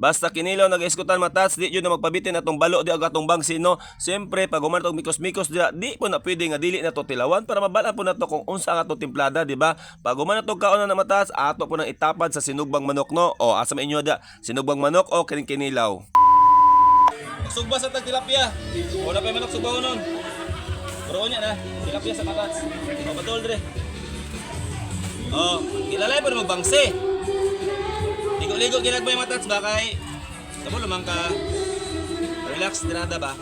Basta kinilaw nag-eskutan, matats, di jud na magpabitin atong balo di og atong bangsi, no. Siyempre, pag human tog mikos-mikos dira, di po na pwede nga dili na to tilawan para mabala po na to kung unsa ang atong timplada, di ba? Pag human na tog kaon na, matats, ato po nang itapad sa sinugbang manok, no. O asa man inyo da, sinugbang manok o kining kinilaw? Sugba sa tag tilapia. Wala pa manok sugba nun. Pero unya na, tilapia sa matats. O patol dire. Oh, kilalay pa magbangse. Ligo-ligo ginagmay, matats ba, kay tamo lumang ka. Relax tirada ba?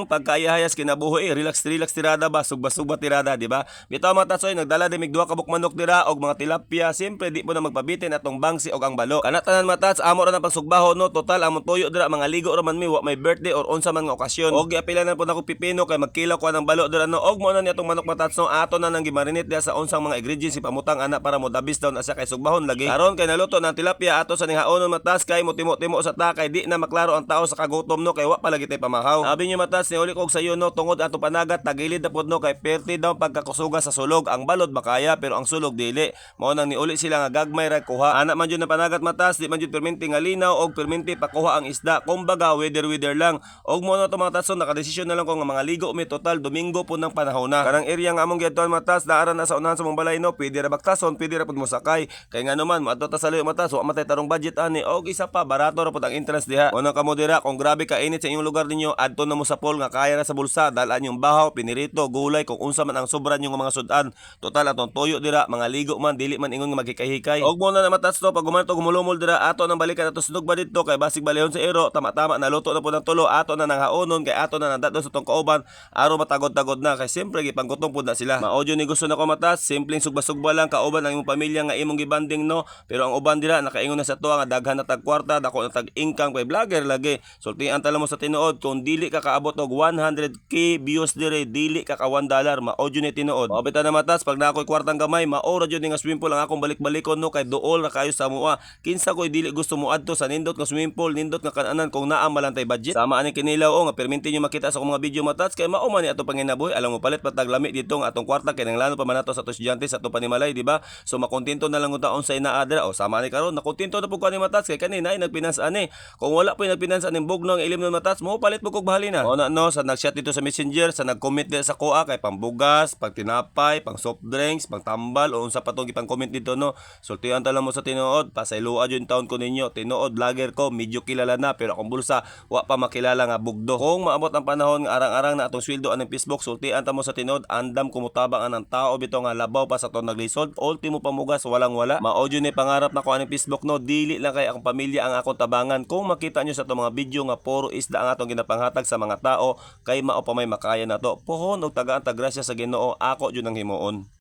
Pagkaayahayas kinabuhi, eh, relax relax tirada ba, sugba-sugba tirada, di ba? Bitaw, matats oy, nagdala din mig duha ka buok manok dira og mga tilapia, siyempre di mo na magpabitin atong bangsi og ang balo. Kana tanan, matats, amo ra na pagsugbaho, no, total among tuyo dira mga ligo ra man mi, wa may birthday or unsa man nga okasyon. Og giapila na pod ako pipino kay magkilaw ko ng balo dira, no. Og mo na ni atong manok, matats, no, ato na nang gimarinate diha sa unsang mga ingredients ipamutang ana para mo dabis daw na siya kay sugbahon lagi. Karon kay naluto na ang tilapia, ato sa ning haonon, matats, kay mo timo-timo sa ta kay di na maklaro ang tao sa kagutom, no, kay wa pa lagi tay pamahaw. Sabi niyo, matats, ni uli kog sayo, no, tungod ato panagat tagilid na pod, no, kay perti daw pagkakusuga sa sulog. Ang balod makaya pero ang sulog dili. Mao nang niuli sila nga gagmay ra kuha. Ana man jud na panagat, matats, di man jud perminti nga linaw og perminti pakuha ang isda. Kumbaga weather weather lang. Og mo na to, mga tatson, nakadesisyon na lang ko nga mga ligo mi, total Domingo po ng panahon na. Kanang area nga among giadtuan, matats, daara na sa unahan sa mong balay, no, pwede ra baktason, pwede ra pud mosakay. Kay nga naman moadto ta sa layo, matats, wa matay tarong budget ani og isa pa barato ra pud ang entrance diha. Mo nang kamo dira, kung grabe ka init sa inyong lugar ninyo, adto na mo sa pool nga kaya ra sa bulsa, dalaan yung bahaw, pinirito, gulay, kung unsa man ang sobra nyo nga mga sudan. Total atong tuyo dira, mga ligo man, dili man ingon nga maghikay-hikay. Og mo na na, matats to, pag human to gumulumol dira, ato nang balikan ato sinugba didto kay basig balihon sa iro, tama-tama naluto na po ng tulo, ato na nang haonon kay ato na nang sa tong kauban, aro matagod-tagod na kay siyempre gipanggutom pud na sila. Mao ni gusto nako, matats, simpleng sugba-sugba lang kauban ang imong pamilya nga imong gibanding, no. Pero ang uban dira nakaingon na sa tuwa nga daghan na tag kwarta, dako na tag income kay vlogger lagi. Sultian ta lang mo sa tinuod, kung dili ka kaabot og 100K views dire, dili ka ka $1. Mao jud ni tinuod. Mao bitaw na, matats, pag naa ko'y kwartang gamay, mao ra jud ni nga swimming pool ang akong balik-balikon, no, kay duol ra kayo sa mua. Kinsa ko'y dili gusto mo adto sa nindot nga swimming pool, nindot nga kananan kung naa man lang tay budget? Sama ani kinilaw o nga perminti nyo makita sa akong mga video, matats, kay mao man ni ato panginabuhi. Alam mo palit patag lami dito nga atong kwarta kay nanglano pa man nato sa ato estudyante sa ato panimalay, di ba? So makontento na lang kung taon sa inaadra o sama ni karon, nakontento na pud ko ani, matats, kay kanina ay nagpinans ani. Kung wala po yung nagpinans aning bugno ang ilim nun, matats, mo palit mo kog bahalina. O na no, sa nag-chat dito sa Messenger, sa nag-comment dito sa kuha kay pambugas, pag tinapay, pang soft drinks, pang tambal o unsa pa tong ipang-comment dito, no. Sultian ta lang mo sa tinuod, pasayloa jud taon ko ninyo. Tinuod vlogger ko, medyo kilala na pero akong bulsa wa pa makilala nga bugdo. Kung maabot ang panahon nga arang-arang na atong sweldo aning Facebook, sultian ta mo sa tinuod, andam kumutabang anang tao bitaw nga labaw pa sa atong naglisod. Ultimo pamugas walang wala. Mao jud ni pangarap nako aning Facebook, no, dili lang kay akong pamilya ang akong tabangan. Kung makita nyo sa atong mga video nga puro isda ang atong ginapanghatag sa mga tao, kay mao pa may makaya na to. Pohon og tagaan ta grasya sa Ginoo, ako jud ang himuon.